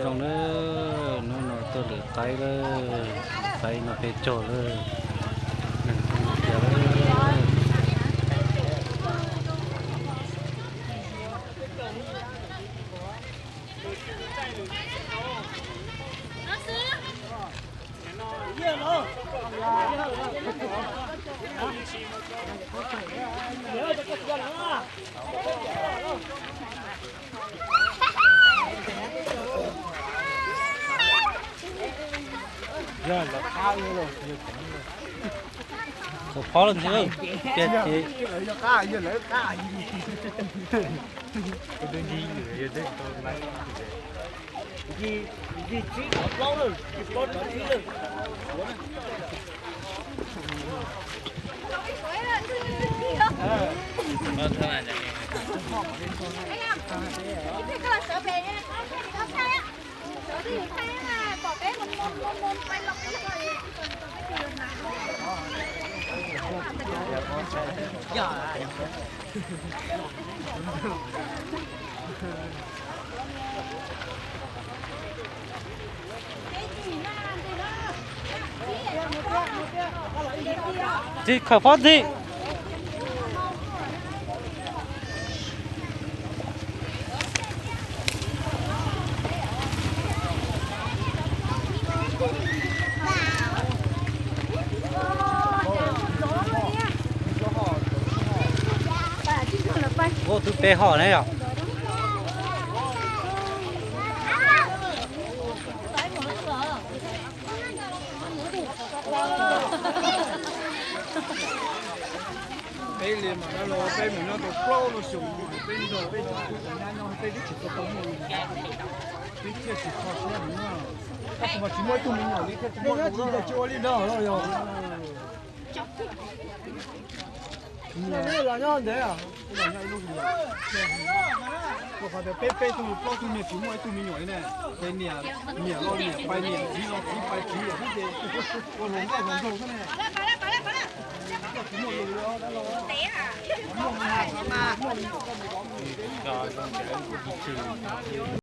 Zoo na, hnub no tuaj lwm qaib lawm, qaib no peb cog lawm, neeg tuaj tiag lawm. Kaum phob lawm ntag, tiag tiag. Txiv khawm pob txiv. Ua twb peb hom ne yom. Peb li mas dab laug, peb mus nyob tau plaub lub xyoo, peb nrog peb cov kwv cov nyab nyob peb twb tsis tau tau muaj li, peb thiaj tsis kho siab heev na. Tab sis mas tsis muaj ib tug me nyuam li thiaj tsis muaj, tsis ua li ntawd los yog. Los nyob ntev, los nyob ib lub, rau qhov tias peb peb tug plaub tug niag tsis muaj ib tug me nyuam li ne. Ces niam, niam los niam pais niam, txiv los txiv pais txiv lawm xwb ces ua hluas nkauj hluas nraug xwb ne. Koj tsis muaj li, koj muaj li.